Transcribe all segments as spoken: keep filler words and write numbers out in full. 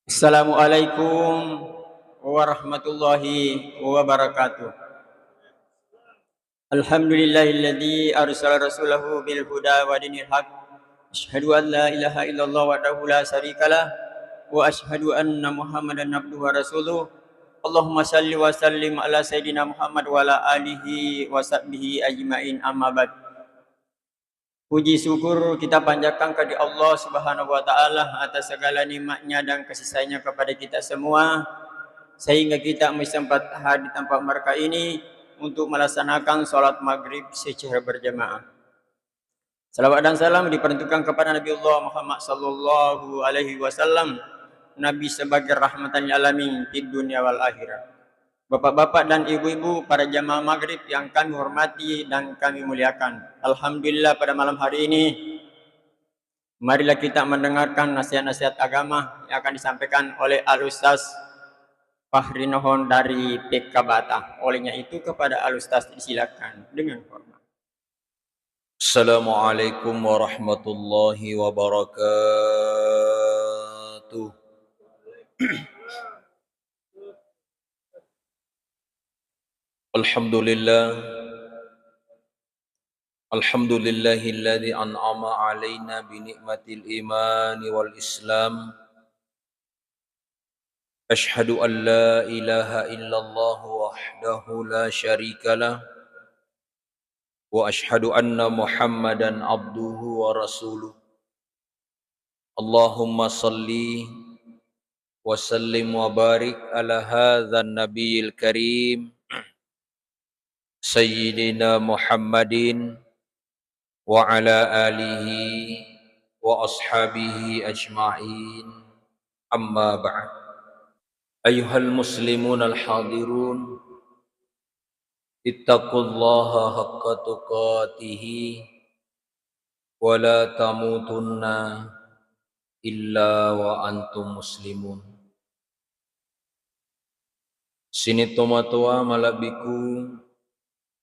Assalamualaikum warahmatullahi wabarakatuh. Alhamdulillahilladzi arsala rasulahu bil huda wa dinil haq. Asyhadu an la ilaha illallah wahdahu la syarikalah wa asyhadu anna Muhammadan abduhu wa rasuluh. Allahumma salli wa sallim ala sayyidina Muhammad wa ala alihi wa sahbihi ajmain, amma ba'd. Puji syukur kita panjatkan kepada Allah Subhanahu wa Ta'ala atas segala nikmatnya dan kasih sayangnya kepada kita semua, sehingga kita masih sempat hadir di tempat berkah ini untuk melaksanakan sholat maghrib secara berjamaah. Salawat dan salam diperuntukkan kepada Nabiullah Muhammad sallallahu alaihi wasallam, Nabi sebagai rahmatan lil alamin fid dunya wal akhirah. Bapak-bapak dan ibu-ibu, para jamaah maghrib yang kami hormati dan kami muliakan. Alhamdulillah, pada malam hari ini, marilah kita mendengarkan nasihat-nasihat agama yang akan disampaikan oleh Al Ustaz Fahri Nohon dari P K Batam. Olehnya itu, kepada Al Ustaz disilakan dengan hormat. Assalamualaikum warahmatullahi wabarakatuh. Alhamdulillah. Alhamdulillahilladzi an'ama alaina bi ni'matil imani wal islam. Asyhadu an la ilaha illallah wahdahu la syarikalah. Wa asyhadu anna Muhammadan abduhu wa rasuluh. Allahumma salli wa sallim wa barik ala hadzan nabiyil karim, Sayyidina Muhammadin wa ala alihi wa ashabihi ajma'in. Amma ba'd. Ayyuhal muslimun al hadirun, ittaqullaha haqqa tuqatihi wa la tamutunna illa wa antum muslimun. Sining tomatoa malebbiku,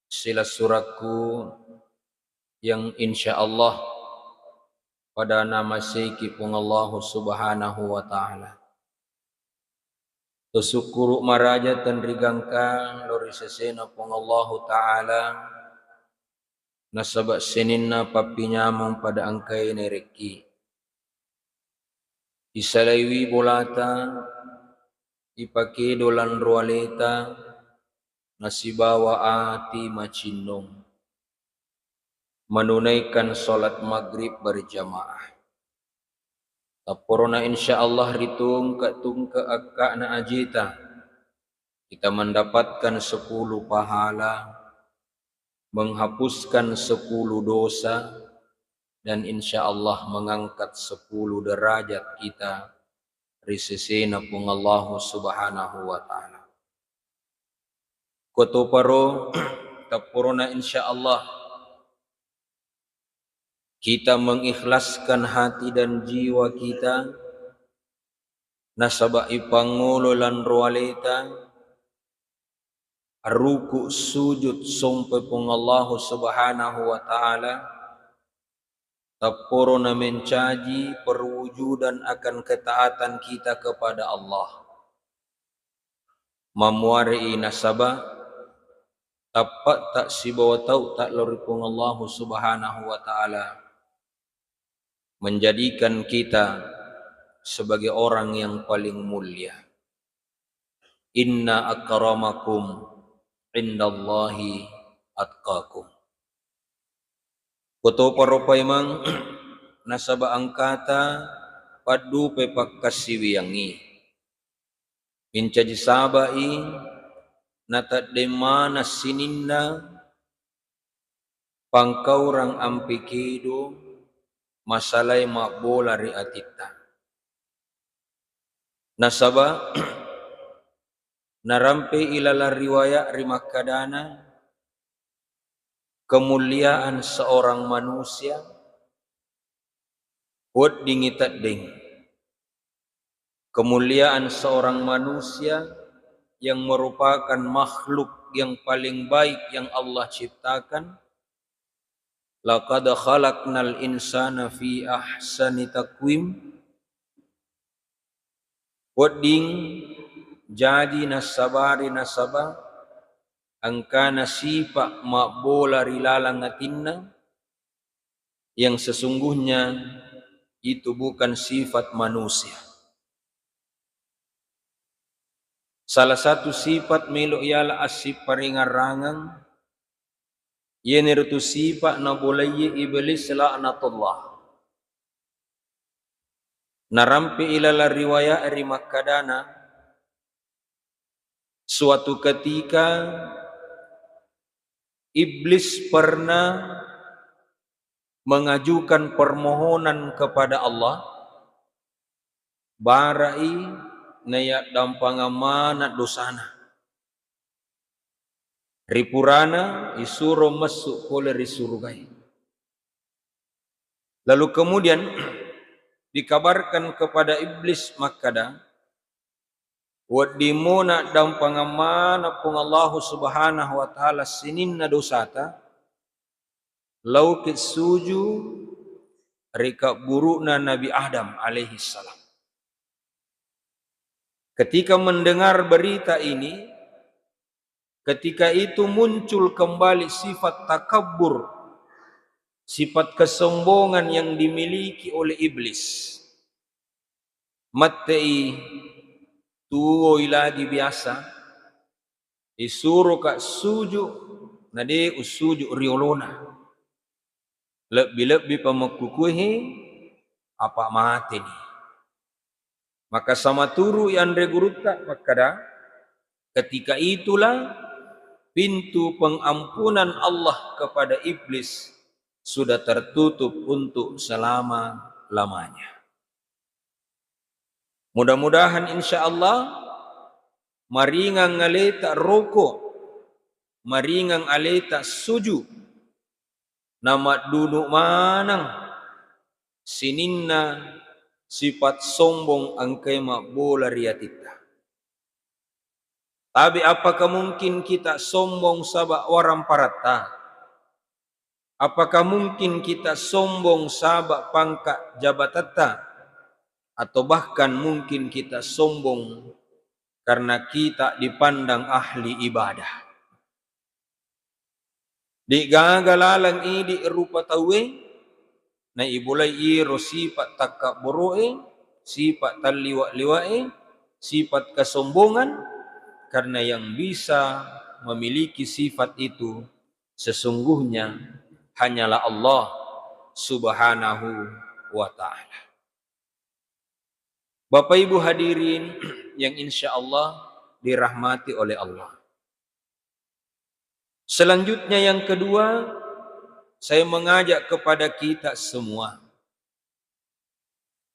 silessurekku yang insyaallah pada namaseiki Puang Allahu Subhanahu wa Ta'ala. Tasukkuru maraja tenrigangka lao ri sesena Puang Allahu Ta'ala, nasaba sininna pappinyameng pada engkae naerekki. Isalaiwi bolata, ipakedo lanro aleta, nasibawa ati macinnong, menunaikan salat maghrib berjamaah. Tapporona insyaallah ritungke-tungke akka'na ajeta, kita mendapatkan sepuluh pahala, menghapuskan sepuluh dosa, dan insyaallah mengangkat sepuluh derajat kita ri sesena Puang Allahu Subhanahu wa Ta'ala. Kotoparo, tapporona insyaallah kita mengikhlaskan hati dan jiwa kita, nasaba ipangolo lanro aleta, ruku sujud sompe Puang Allahu Subhanahu wa Ta'ala, tapporona mencaji perwujudan akan ketaatan kita kepada Allah. Mamuare'i nasaba tappa'ta sibawa tau'ta lao ri Puang Allahu Subhanahu wa Ta'ala menjadikan kita sebagai orang yang paling mulia. Inna akramakum indallahi atqakum. Kotoparo paimeng nasaba engkata paddupai pakkassiwiyangngi. Mencaji saba'i, nateddeng maneng sininna pangkaurang ampe kedo, masalai mabbola ri atitta. Nasaba narampei ilalang riwaya ri makkadana, kemuliaan seorang manusia weddingngi teddeng. Kemuliaan seorang manusia yang merupakan makhluk yang paling baik yang Allah ciptakan, laqad khalaqnal insana fi ahsani taqwim, Wedding jaji nassabari nasaba engkana sipa mabbola ri laleng atinna, yang sesungguhnya itu bukan sifat manusia. Salah satu sifat melo yala assiparingarrangeng, iyanaritu sipa nabolaiye Iblis laknatullah. Narampe ilalang riwayat ri makkadana, suatu ketika Iblis pernah mengajukan permohonan kepada Allah, barai nayaddampangeng maneng dosana. Ri purana isuro messu pole ri surugae. Lalu kemudian dikabarkan kepada Iblis makkada, wedding mona dampangeng maneng Puang Allahu Subhanahu wa Ta'ala sininna dosata, lauki suju ri kabburu'na Nabi Adam alaihi salam. Ketika mendengar berita ini, ketika itu muncul kembali sifat takabbur, sifat kesombongan yang dimiliki oleh Iblis. Mette'i tuwoi lagi biasa, isuroka suju, na de ussuju riolona. Lebbi-lebbi pamekkukue he, apa mateni. Maka samaturu'i anre gurutta makkada, ketika itulah pintu pengampunan Allah kepada Iblis sudah tertutup untuk selama-lamanya. Mudah-mudahan, insya Allah, maringang aleta roko, maringang aleta suju, namaddunu maneng sininna sifat sombong engkae mabbola ri atitta. Tapi apakah mungkin kita sombong saba waramparatta? Apakah mungkin kita sombong saba pangkat jabatatta? Atau bahkan mungkin kita sombong karena kita dipandang ahli ibadah? De'gaga laleng idi rupa tauwe naibulai iyaro sifat takkabboro'e, sifat talliwa-liwa'e, sifat kesombongan, karena yang bisa memiliki sifat itu sesungguhnya hanyalah Allah Subhanahu wa Ta'ala. Bapak Ibu hadirin yang insya Allah dirahmati oleh Allah. Selanjutnya, yang kedua, saya mengajak kepada kita semua,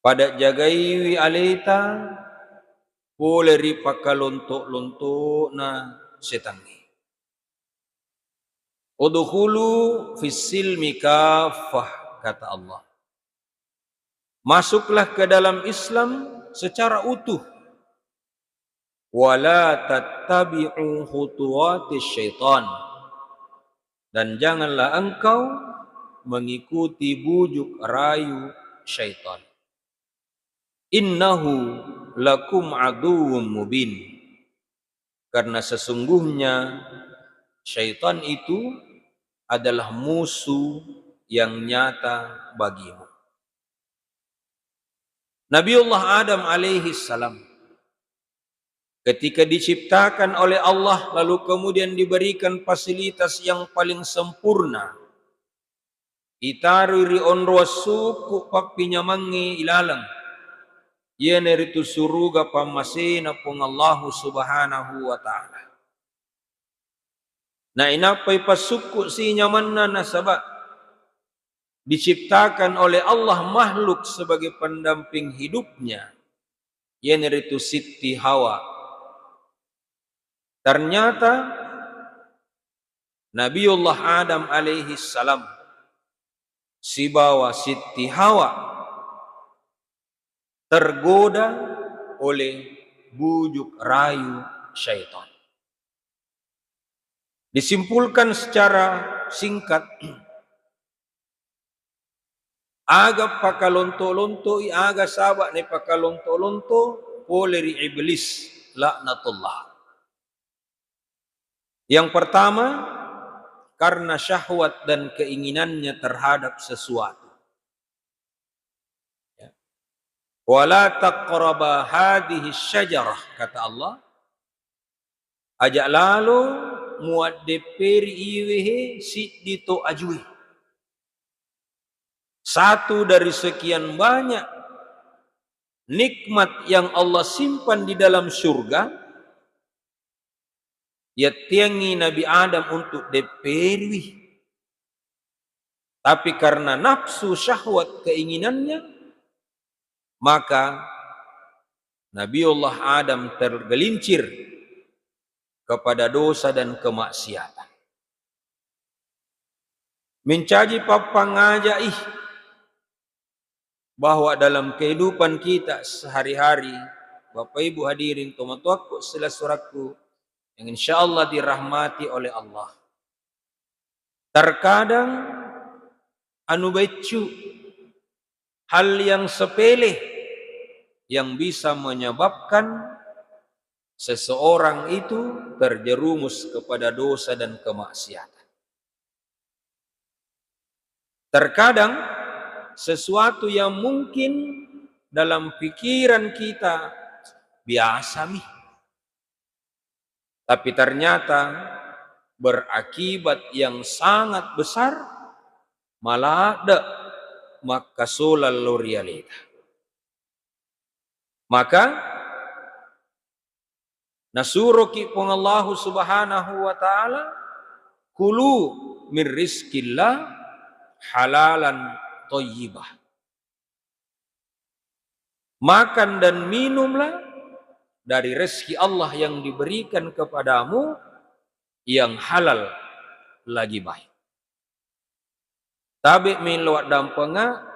pada jagaiwi aleta pole ri pakalonto-lontona setangnge. Udkhulu fis silmi kaffah, kata Allah. Masuklah ke dalam Islam secara utuh. Wala tattabi'u khutuwati syaitan. Dan janganlah engkau mengikuti bujuk rayu syaitan. Innahu lakum aduwwum mubin. Karena sesungguhnya syaitan itu adalah musuh yang nyata bagimu. Nabiullah Adam alaihi salam, ketika diciptakan oleh Allah, lalu kemudian diberikan fasilitas yang paling sempurna, itaroi ri onroang sukku pappinyamangnge ilaleng, iyanaritu suruga pammasena Puang Allahu Subhanahu wa Ta'ala. Nainappai passukku sinyamanna, nasaba diciptakan oleh Allah makhluk sebagai pendamping hidupnya, iyanaritu Sitti Hawa. Ternyata Nabiullah Adam alaihi salam sibawa Sitti Hawa tergoda oleh bujuk rayu syaitan. Disimpulkan secara singkat, aga pakalonto-lontoi, aga saba' napakalonto-lonto pole ri Iblis, laknatullah. Yang pertama, karena syahwat dan keinginannya terhadap sesuatu. Ya. "Wala taqraba hadhihi syajarah," kata Allah, "aja lalo muaddepperi iwehe siddi to ajue." Satu dari sekian banyak nikmat yang Allah simpan di dalam surga, yattiangngi Nabi Adam untuk depperiwi. Tapi karena nafsu syahwat keinginannya, maka Nabiullah Adam tergelincir kepada dosa dan kemaksiatan. Mencaji pappangaja ih bahwa dalam kehidupan kita sehari-hari, Bapak Ibu hadirin tomatoakku, sila surakku yang insya Allah dirahmati oleh Allah, terkadang anu beccu, hal yang sepele yang bisa menyebabkan seseorang itu terjerumus kepada dosa dan kemaksiatan. Terkadang sesuatu yang mungkin dalam pikiran kita biasa mi, tapi ternyata berakibat yang sangat besar, maladde makkasolang lao ri aleta. Maka nasuroki Puang Allahu Subhanahu wa Ta'ala, "Kulu min rizkillah halalan thayyibah." Makan dan minumlah dari rezeki Allah yang diberikan kepadamu yang halal lagi baik. Tabe' melo addampenga,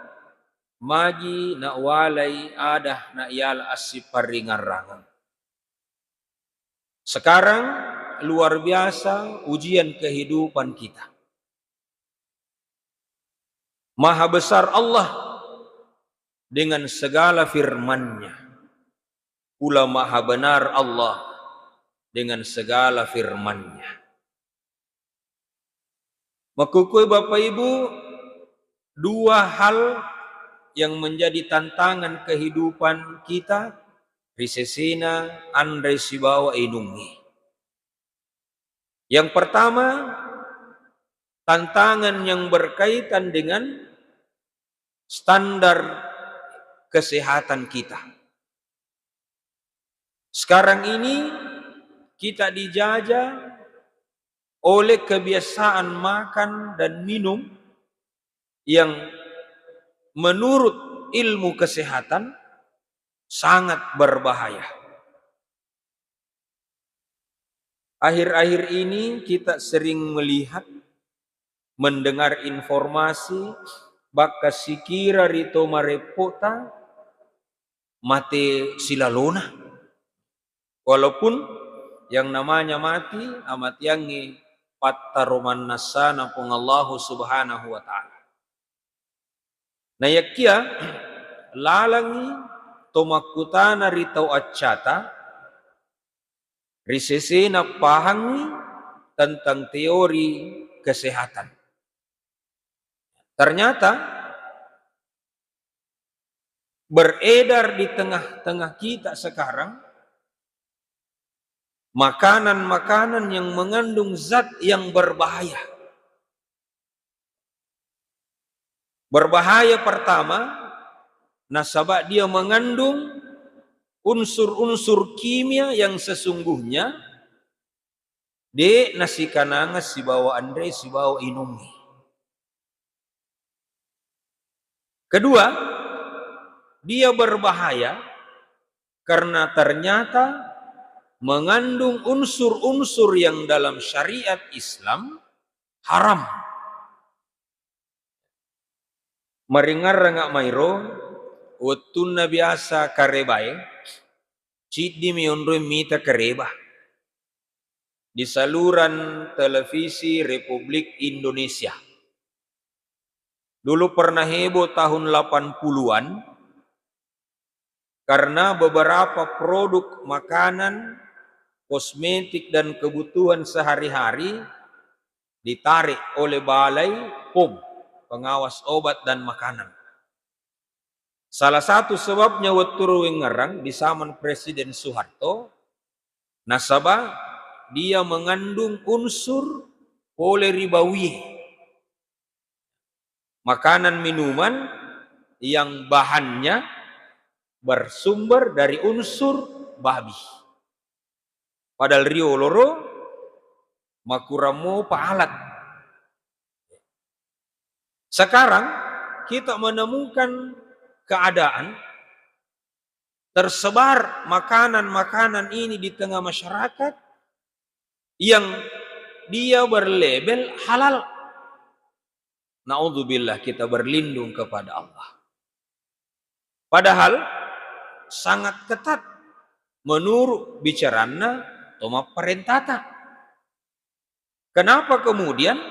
magi nawalai ada naiala assiparingarrangeng. Sekarang luar biasa ujian kehidupan kita. Maha besar Allah dengan segala firman-Nya. Pula maha benar Allah dengan segala firman-Nya. Makkukue Bapak Ibu, dua hal yang menjadi tantangan kehidupan kita ri sesena anre sibawa inungnge. Yang pertama, tantangan yang berkaitan dengan standar kesehatan kita. Sekarang ini kita dijajah oleh kebiasaan makan dan minum yang menurut ilmu kesehatan sangat berbahaya. Akhir-akhir ini kita sering melihat, mendengar informasi, bakka sikira ri to mareppota mate silalona. Walaupun yang namanya mati, amateangnge pattaro mannassana Puang Allahu Subhanahu wa Ta'ala. Naiyakia lalangngi to makkutana ri tau accata, ri sesena pahangngi tentang teori kesehatan. Ternyata beredar di tengah-tengah kita sekarang makanan-makanan yang mengandung zat yang berbahaya. Berbahaya pertama, nasaba dia mengandung unsur-unsur kimia yang sesungguhnya de' nasikanangeng sibawa anre sibawa inungnge. Kedua, dia berbahaya karena ternyata mengandung unsur-unsur yang dalam syariat Islam haram. Maringarranga mairo, wettunna biasa karebae, ciddimi onroi mita kareba di saluran televisi Republik Indonesia. Dulu pernah heboh tahun delapan puluhan, Karena beberapa produk makanan, kosmetik, dan kebutuhan sehari-hari ditarik oleh Balai pom, Pengawas Obat dan Makanan. Salah satu sebabnya wettu ro wengngerang di zaman Presiden Soeharto, nasaba dia mengandung unsur pole ri bawie. Makanan minuman yang bahannya bersumber dari unsur babi. Padahal riolo ro makurang mopa alat. Sekarang kita menemukan keadaan tersebar makanan-makanan ini di tengah masyarakat yang dia berlabel halal. Naudzubillah, kita berlindung kepada Allah. Padahal sangat ketat menurut bicaranna to mapparentata. Kenapa kemudian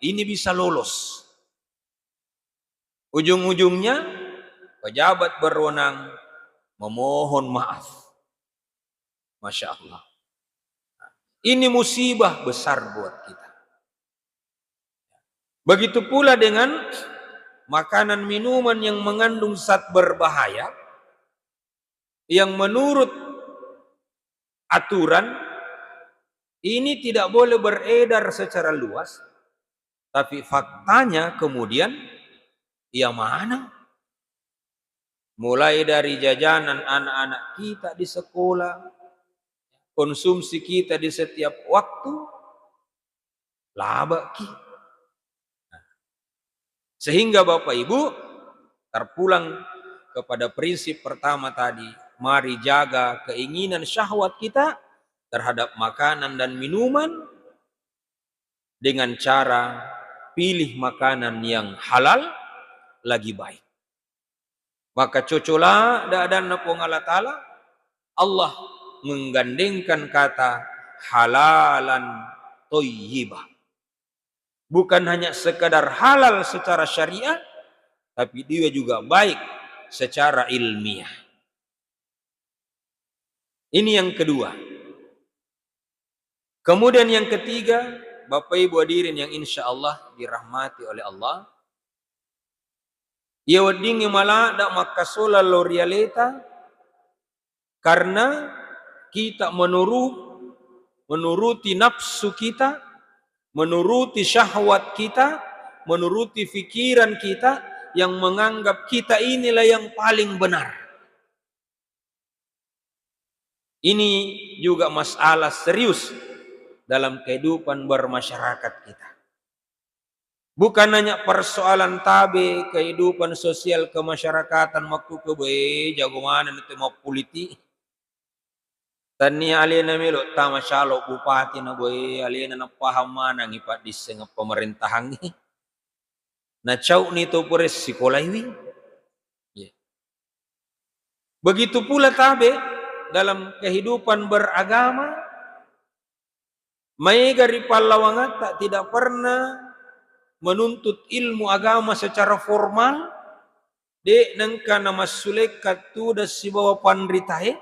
ini bisa lolos? Ujung-ujungnya pejabat berwenang memohon maaf. Masya Allah. Ini musibah besar buat kita. Begitu pula dengan makanan minuman yang mengandung zat berbahaya, yang menurut aturan ini tidak boleh beredar secara luas, tapi faktanya kemudian ia maneng. Mulai dari jajanan anak-anak kita di sekolah, konsumsi kita di setiap waktu, labeki. Sehingga Bapak Ibu, terpulang kepada prinsip pertama tadi, mari jaga keinginan syahwat kita terhadap makanan dan minuman dengan cara pilih makanan yang halal lagi baik. Maka cocola da-, adanna Puang Allah Ta'ala, Allah menggandengkan kata halalan thayyibah. Bukan hanya sekadar halal secara syariah, tapi dia juga baik secara ilmiah. Ini yang kedua. Kemudian yang ketiga, Bapak Ibu hadirin yang insya Allah dirahmati oleh Allah, iya weddingngi malada makkasola lao ri aleta, karena kita menuru-, menuruti nafsu kita, menuruti syahwat kita, menuruti pikiran kita yang menganggap kita inilah yang paling benar. Ini juga masalah serius dalam kehidupan bermasyarakat kita. Bukan hanya persoalan tabe kehidupan sosial kemasyarakatan, makkukue, "Boe, jago maneng tu mappolitik." Tania alena melo tama calo bupati na, boe, alena napahang manengngi paddissengeng pemerintahangnge. Nacau'ni to pura sikolaiwi. Iya. Begitu pula tabe dalam kehidupan beragama, maega ri pallawangatta tidak pernah menuntut ilmu agama secara formal, de' nengka namassulekka tudang sibawa panritae,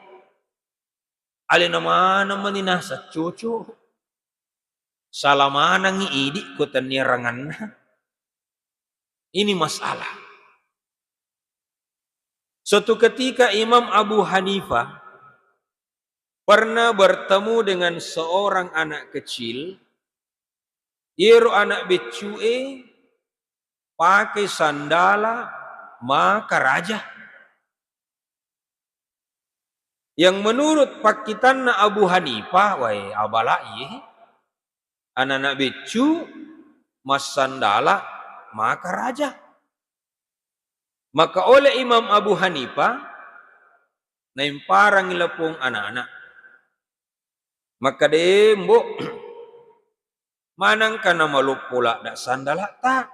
alena maneng mani naseng cucu. Sala manengngi idi' ko tennia ranganna. Ini masalah. Suatu ketika Imam Abu Hanifah pernah bertemu dengan seorang anak kecil. Iyaro anak beccue pake sandala makaraja. Yang menurut pakkitanna Abu Hanifah, wae, abala' iye, anana' beccu massandala makaraja. Maka oleh Imam Abu Hanifah, naimparangngi lapong anana'. Makkeda, "Mbo', manengka namaloppo ladda' sandala'ta.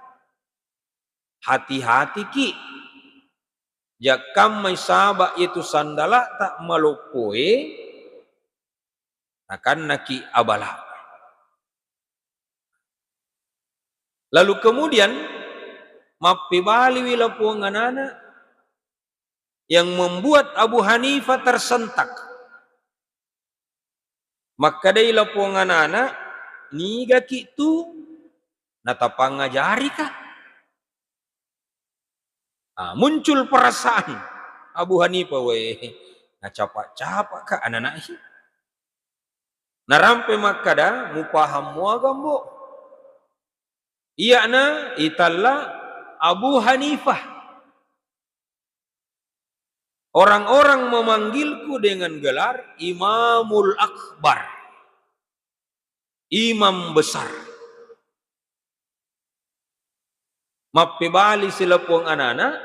Hati-hatiki'. Jakkammai saba' iyatu sandala'ta maloppoe, nakannaki' abala'." Lalu kemudian mappebaliwi lapong anana', yang membuat Abu Hanifah tersentak. Makkedai lapong anana, "Nigaki tu natapangajari ka?" Ah, muncul perasaan Abu Hanifah, "Weh, nacapa-capa ka anana i." Narampe makkada, "Mupahang muaga, Mbo'?" Iyana italla Abu Hanifah. Orang-orang memanggilku dengan gelar Imamul Akbar, imam besar. Mappebali silapuang anana,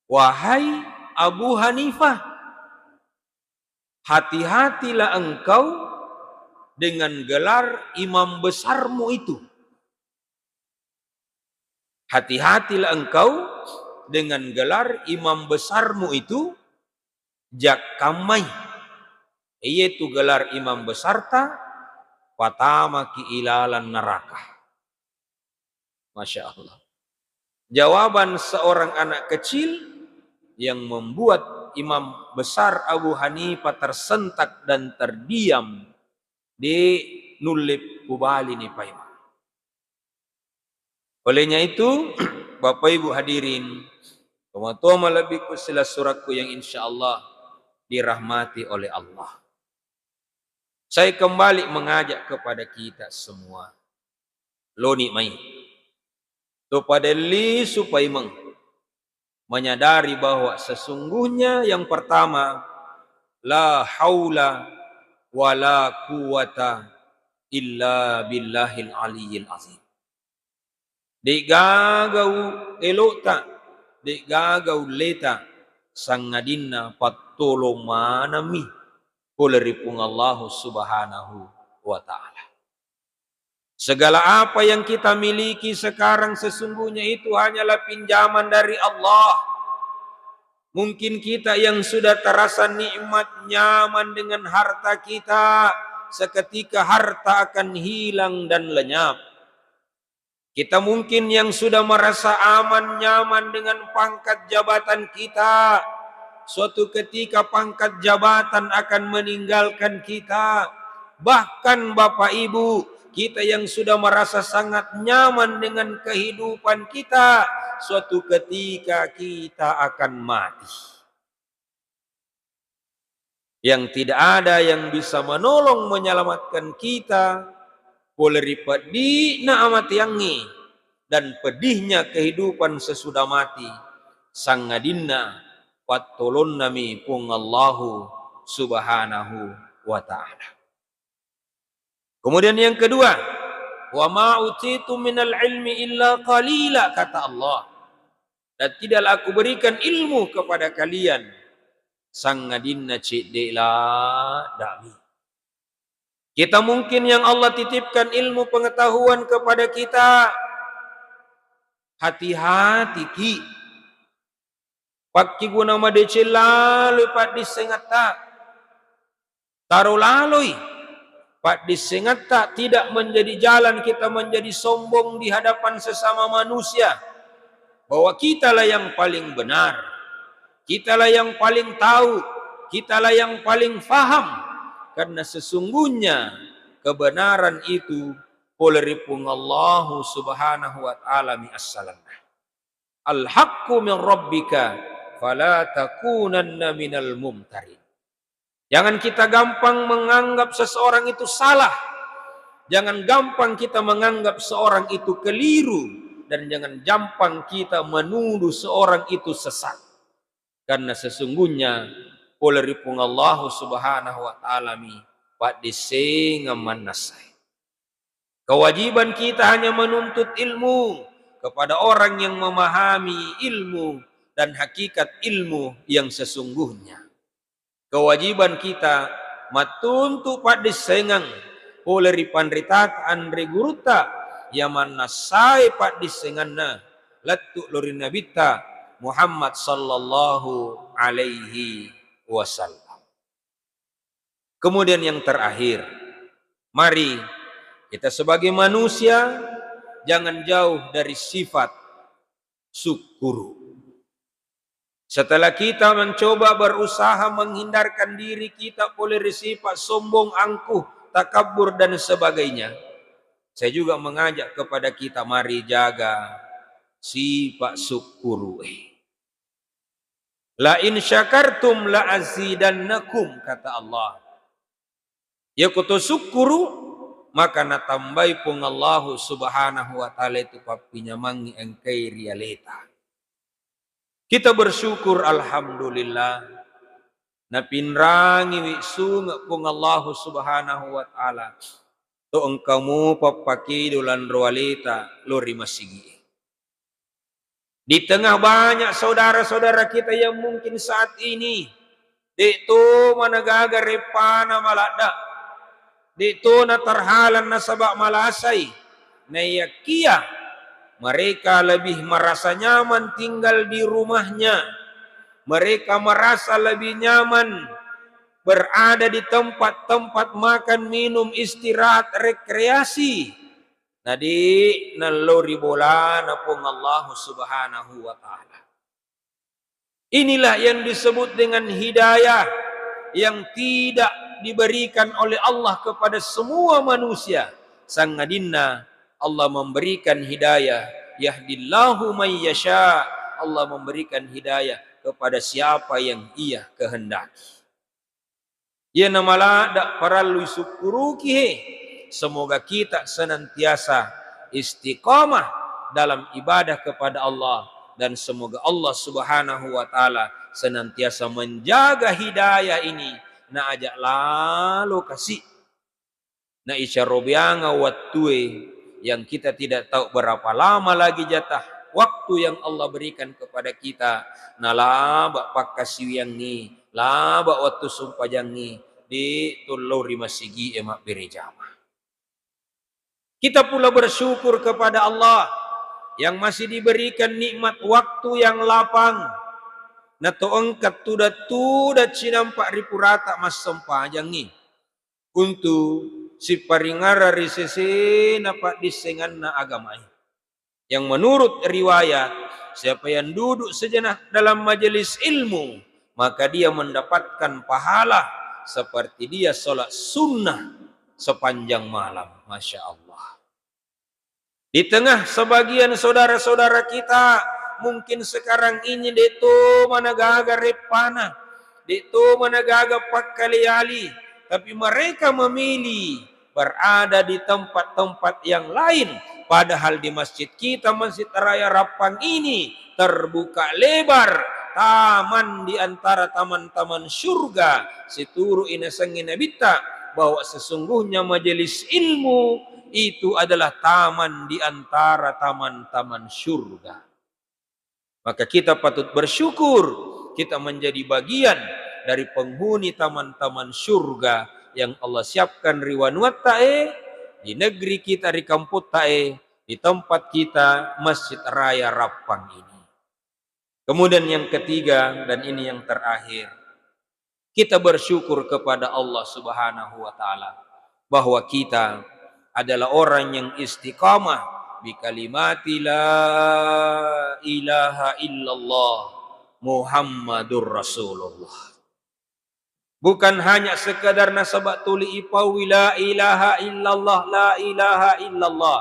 "Wahai Abu Hanifah, hati-hatilah engkau dengan gelar imam besarmu itu. Hati-hatilah engkau dengan gelar imam besarmu itu, jakkammai, iyetu gelar imam besarta, patamaki ilalang neraka." Masya Allah. Jawaban seorang anak kecil yang membuat Imam Besar Abu Hanifah tersentak dan terdiam, de' nulle kubalini paimeng. Olehnya itu, Bapak Ibu hadirin, tomatoa malebbi ku silessurekku yang insya Allah dirahmati oleh Allah. Saya kembali mengajak kepada kita semua. Loni mai. Topa de' lisu paimeng. Menyadari bahwa sesungguhnya yang pertama, la haula wala quwwata illa billahil aliyyil azim. De'gaga u-, elo'ta, de'gaga ulleta, sangadinna pattolong manammi pole ri Puang Allahu Subhanahu wa Ta'ala. Segala apa yang kita miliki sekarang sesungguhnya itu hanyalah pinjaman dari Allah. Mungkin kita yang sudah terasa nikmat, nyaman dengan harta kita, seketika harta akan hilang dan lenyap. Kita mungkin yang sudah merasa aman, nyaman dengan pangkat jabatan kita, suatu ketika pangkat jabatan akan meninggalkan kita. Bahkan, Bapak Ibu, kita yang sudah merasa sangat nyaman dengan kehidupan kita, suatu ketika kita akan mati. Yang tidak ada yang bisa menolong menyelamatkan kita pole ri peddi'na amateangnge dan pedihnya kehidupan sesudah mati, sangadinna pattolonnami Puang Allahu Subhanahu wa Ta'ala. Kemudian yang kedua, "Wa ma utitu minal ilmi illa qalila," kata Allah. "Dan tidaklah Aku berikan ilmu kepada kalian, sangadinna cedde' ladde'mi." Kita mungkin yang Allah titipkan ilmu pengetahuan kepada kita, hati-hati ki. Pakkiguna madeceng laloi paddissengatta. Taro laloi paddissengatta, tidak menjadi jalan kita menjadi sombong di hadapan sesama manusia, bahwa kitalah yang paling benar, kitalah yang paling tahu, kitalah yang paling faham. Karena sesungguhnya kebenaran itu pole ri Puang Allahu Subhanahu wa Ta'ala mi assalenna. "Al-haqqu min rabbika, fala takunanna minal mumtarin." Jangan kita gampang menganggap seseorang itu salah. Jangan gampang kita menganggap seorang itu keliru. Dan jangan gampang kita menuduh seorang itu sesat. Karena sesungguhnya pole ri Puang Allahu Subhanahu wa Ta'ala mi paddissengeng mannassai. Kewajiban kita hanya menuntut ilmu kepada orang yang memahami ilmu dan hakikat ilmu yang sesungguhnya. Kewajiban kita mattuntu paddissengeng pole ri panritata anre gurutta, iya mannassai paddissengenna lettu lao ri Nabitta Muhammad sallallahu alaihi wasallam. Kemudian yang terakhir, mari kita sebagai manusia jangan jauh dari sifat syukuru. Setelah kita mencoba berusaha menghindarkan diri kita pole ri sifat sombong, angkuh, takabur, dan sebagainya, saya juga mengajak kepada kita, mari jaga sifat sukkuru'e. "La in syakartum la azidannakum," kata Allah. Iyako to sukkuru, maka natambai Puang Allahu Subhanahu wa Ta'ala itu pappinyamengngi engkae ri aleta. Kita bersyukur, alhamdulillah, napinrangiwi sunge' Puang Allahu Subhanahu wa Ta'ala, to engka mupa pappakedo lanro aleta lao ri masigi'e. Di tengah banyak saudara-saudara kita yang mungkin saat ini de' to managaga reppana maladda, de' to naterhalang nasaba malasai, naiyakia mereka lebih merasa nyaman tinggal di rumahnya, mereka merasa lebih nyaman berada di tempat-tempat makan, minum, istirahat, rekreasi, nade' nallo ri bolana Puang Allahu Subhanahu wa Ta'ala. Inilah yang disebut dengan hidayah yang tidak diberikan oleh Allah kepada semua manusia. Sangadinna Allah memberikan hidayah, yahdillahu may yasha, Allah memberikan hidayah kepada siapa yang Ia kehendaki. Iyana maladda parellui sukkuruki he. Semoga kita senantiasa istiqamah dalam ibadah kepada Allah, dan semoga Allah Subhanahu wa Ta'ala senantiasa menjaga hidayah ini, na aja' lalo kasi' naicarobeangnga wattue yang kita tidak tahu berapa lama lagi jatah waktu yang Allah berikan kepada kita, nalaba' pakkasiwiangngi, laba' wattu sumpajangngi, de' to lao ri masigi'e mabbere jama. Kita pula bersyukur kepada Allah yang masih diberikan nikmat waktu yang lapang, na to engka tudang-tudang cinampa' ri purata massempajangngi untu' siparingngarang ri sesena paddissenganna agamae. Yang menurut riwayat, siapa yang duduk sejenak dalam majelis ilmu, maka dia mendapatkan pahala seperti dia sholat sunnah sepanjang malam. Masya Allah. Di tengah sebagian saudara-saudara kita mungkin sekarang ini de' to managaga reppana, de' to managaga pakkaleali, tapi mereka memilih berada di tempat-tempat yang lain, padahal di masjid kita, Masjid Raya Rappang ini, terbuka lebar taman di antara taman-taman surga, situru' inasengnge Nabitta bahwa sesungguhnya majelis ilmu itu adalah taman di antara taman-taman surga. Maka kita patut bersyukur kita menjadi bagian dari penghuni taman-taman surga yang Allah siapkan ri wanuattae, di negeri kita, ri kamputtae, di tempat kita, Masjid Raya Rappang ini. Kemudian yang ketiga, dan ini yang terakhir, kita bersyukur kepada Allah Subhanahu wa Ta'ala bahwa kita adalah orang yang istiqamah bi kalimati la ilaha illallah Muhammadur Rasulullah. Bukan hanya sekadar nasaba tuli ipaui la ilaha illallah, la ilaha illallah.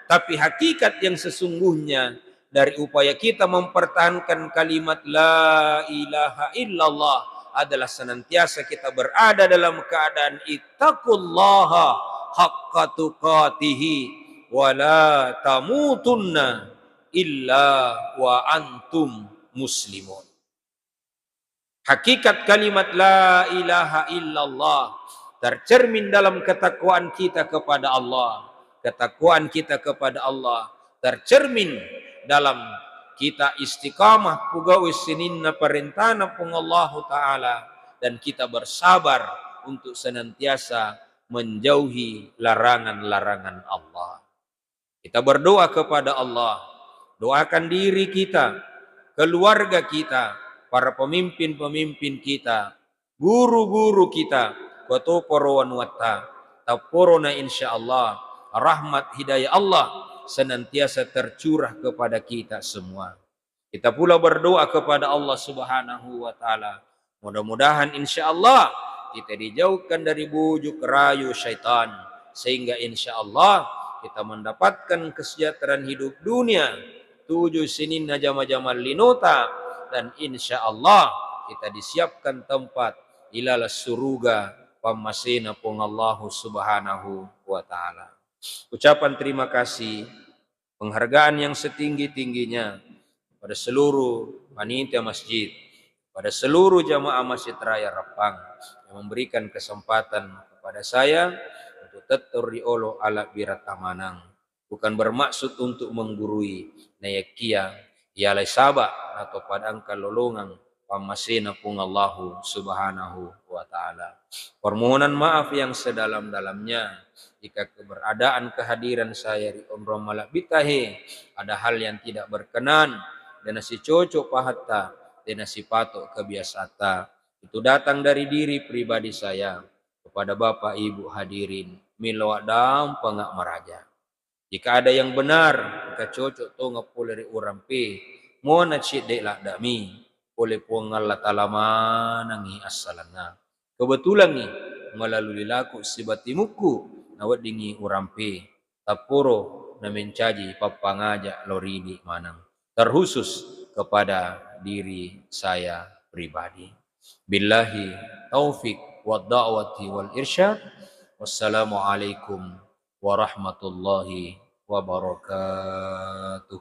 Tapi hakikat yang sesungguhnya dari upaya kita mempertahankan kalimat la ilaha illallah adalah senantiasa kita berada dalam keadaan ittaqullaha haqqa tuqatihi wa la tamutunna illa wa antum muslimun. Hakikat kalimat la ilaha illallah tercermin dalam ketakwaan kita kepada Allah. Ketakwaan kita kepada Allah tercermin dalam kita istiqamah pugau'i sininna parentana Puang Allahu Ta'ala, dan kita bersabar untuk senantiasa menjauhi larangan-larangan Allah. Kita berdoa kepada Allah, doakan diri kita, keluarga kita, para pemimpin-pemimpin kita, guru-guru kita, kotoparo wanuatta, tapporona, insya Allah rahmat hidayah Allah senantiasa tercurah kepada kita semua. Kita pula berdoa kepada Allah Subhanahu wa Ta'ala. Mudah-mudahan, insya Allah, kita dijauhkan dari bujuk rayu syaitan, sehingga, insya Allah, kita mendapatkan kesejahteraan hidup dunia, tujuh sininna jama-jama linota, dan, insya Allah, kita disiapkan tempat ilalang suruga pammasena Puang Allahu Subhanahu wa Ta'ala. Ucapan terima kasih, penghargaan yang setinggi-tingginya pada seluruh panitia masjid, pada seluruh jamaah Masjid Raya Rappang yang memberikan kesempatan kepada saya untuk tetto riolo alabbirata maneng. Bukan bermaksud untuk menggurui, nayakia ialai saba atau padangka lolongang pammasena Puang Allahu Subhanahu wa Ta'ala. Permohonan maaf yang sedalam-dalamnya jika keberadaan kehadiran saya ri onrong malebbitta he ada hal yang tidak berkenan, de' nasicoco pahatta, de' nasipato kebiasatta. Itu datang dari diri pribadi saya. Kepada Bapak Ibu hadirin, melo addampengeng maraja. Jika ada yang benar, engka cocok tongeng pole ri urampe, muana cedde' laddami, pole Puang Allah Ta'ala manengngi assalenna. Kebetulangngi melalui laku sibawa timukku naweddingngi urampe, tapporo namencaji pappangaja lao ri idi maneng, terkhusus kepada diri saya pribadi. Billahi taufik wa da'wati wal irsyad. Wassalamualaikum warahmatullahi wabarakatuh.